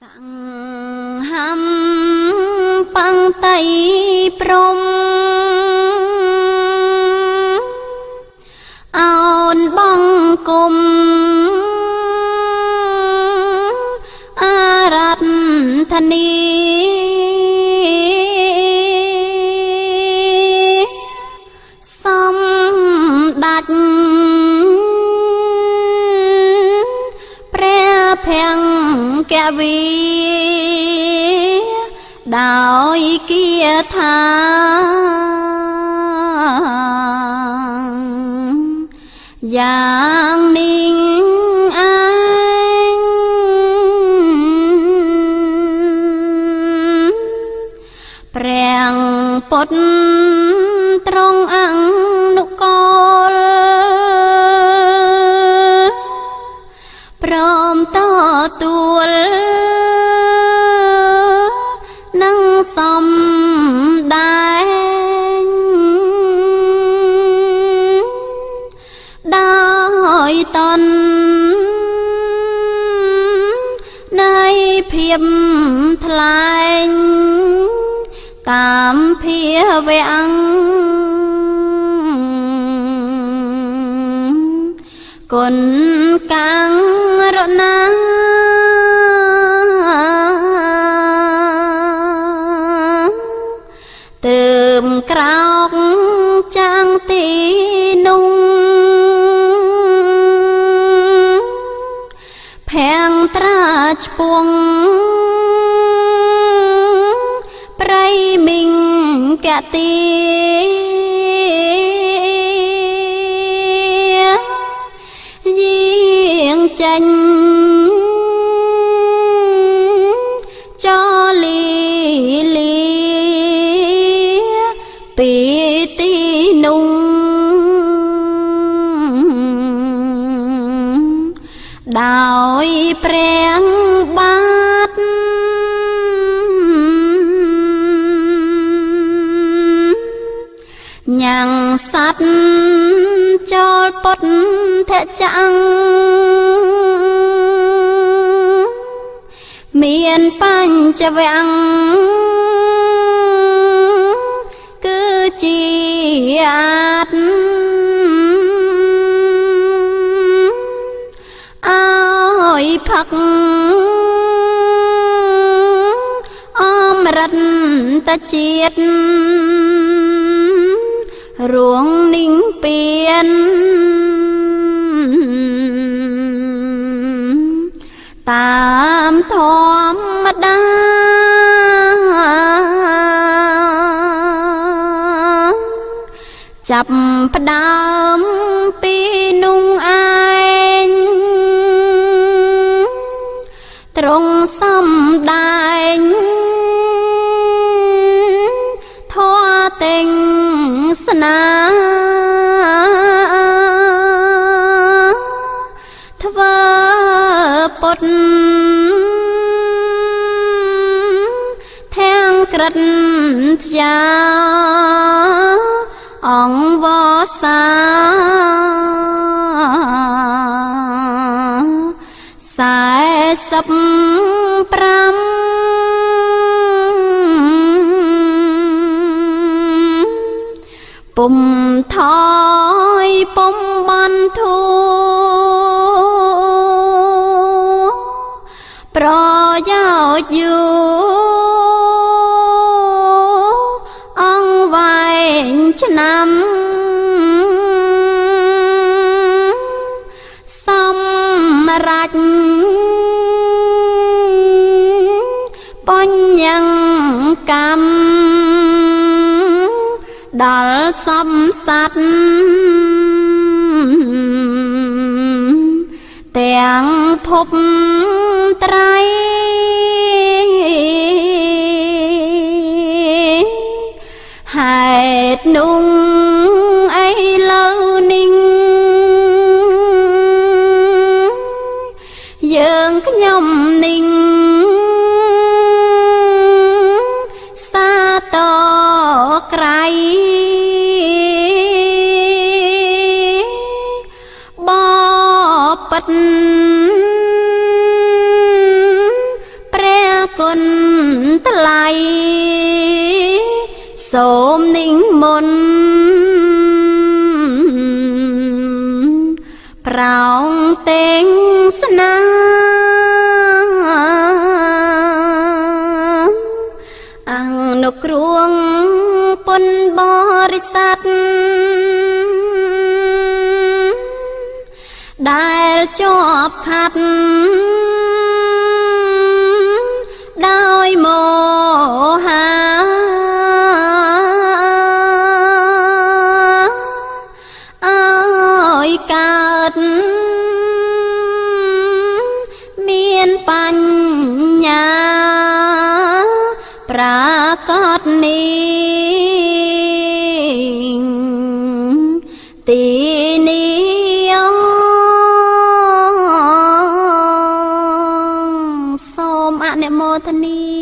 សង្ហំបង្តីព្រំអោនបង្គំអារដ្ឋនីសំដាច់ព្រះភង្គវីដោយគាថាយ៉ាងនេះឯងព្រះពុទ្ធទ្រង់អនុកូលព្រមតទួលនឹងសំដែងដោយតននៃភាពថ្លែងតាមភាវៈគុណកាំងរណាទើមក្រោកចាំងទីនោះភាំងត្រាឆ្ពងព្រៃមីងកទីយាងចេញចលីលីពីទីនោះដោយព្រះបាទញ៉ាំងសัตว์ចូលពុទ្ធចាំងមានបញ្ចវង្គគឺជាអាតអើយផឹកអមរិតតជាតិរួងนิ่ងពៀនតាមធម្មតាចាប់ផ្ដើមពីនោះឯងទ្រង់សំដែងធម៌ទាំងស្នាធ្វើពុទ្ធទាំងក្រិតយាអង្គវសា45ពុំថយពុំបានធូប្រយោជន៍យូរអង្គវែងឆ្នាំសម្រាប់បញ្ញកម្មដល់សំសัตว์ទាំងភពត្រៃហេតុនោះអីឡូវនេះយើងខ្ញុំនេះសាតក្រៃបពិតព្រះ គុណថ្លៃសូមនិមន្តប្រោងទេងស្នាអនុគ្រោងពុនបរិស័ទដែលជាប់ខាត់ដោយមោហាអើយកើតមានបញ្ញាប្រាកដនេះទីនេះសូមអនុមោទនា។